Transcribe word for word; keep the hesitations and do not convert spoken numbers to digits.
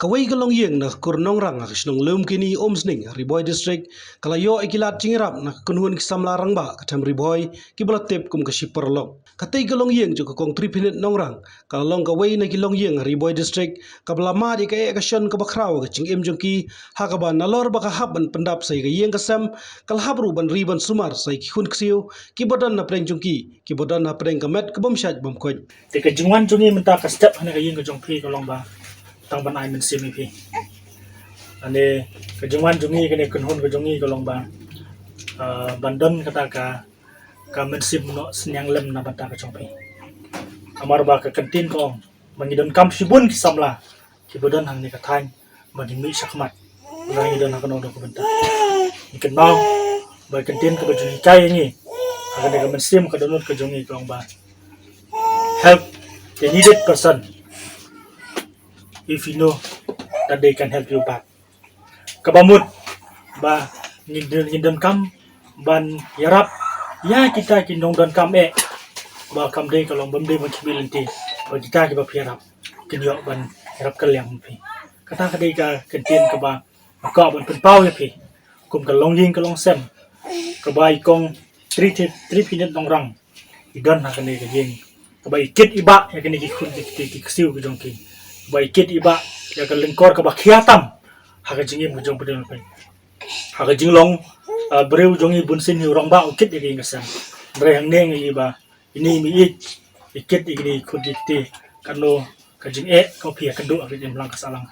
Kawei ka longïing na ka kur Nongrang ha ka shnong Lumkini Umsning, Ri Bhoi District, ka la ïoh ïa ki lad jingïarap na ka kynhun ki samla rangbah ka them Ri Bhoi kiba la tip kum ka Shi Paralok. Katei ka longïing jong ka Kong Triphinit Nongrang ka la long kawei na ki longïing ha Ri Bhoi District kaba la mad ïa ka eh ka shon kaba khraw ha ka jingim jong ki, ha kaba nalor ba ka hap ban pyndap sa ïa ka ïing ka sem, ka la hap ruh ban ri ban sumar sa ïa ki khun ksiew kiba don na pdeng jong ki, kiba don na pdeng ka met ka bym shait bym khuid. Te ka jingwan jong ngi mynta ka step hane ka ïing ka jong phi ka long ba tang ban ai mynsiem ïa phi. Hane ka jingwan jong ngi, kane ka kynhun ka jong ngi ka long ba, ah, ban don kata ka, ka mynsiem noh synñiang lem na bynta ka jong phi. Namar ba ka kyntien ka ong ba ngi donkam shibun ki samla kiba don hangne ka thaiñ ba ngin mih shakhmat, ba ngi don ha kano kano ka bynta. Ngi kynmaw ba ka kyntien kaba ju hikai ïa ngi ha kane ka mynsiem ka dohnud ka jong ngi ka ong ba, help the needed person if you know that they can help you back. Kaba mut ba ngin, ngin donkam ban ïarap ïa kita ki nongdonkam eh, ba kam dei ka long bym dei ban khmih lynti, ba kita kiba phi ïarap kin ïoh ban ïarap kylliang phi. Kata ka dei ka kyntien kaba nga kwah ban pynpaw ïa phi kum ka longïing ka longsem kaba i Kong Tri, Triphinit Nongrang i don ha kane ka ïing, kaba i kit i bah ïa kine ki khun ki, ki, ki ksiew ki jong ki, kaba i kit i bah ïa ka lyngkor kaba khia tam ha ka jingim ka jong phi. Ha ka jinglong, ah, briew jong i bunsien hi u rangbah u kit ïa ka ïing ka sem. Hynrei hangne ngi i ba ine i mei-ïeit i kit ïa kine ki khun ki kti, kano ka jingeh ka phi ïakynduh ha ka jingim lang ka sahlang.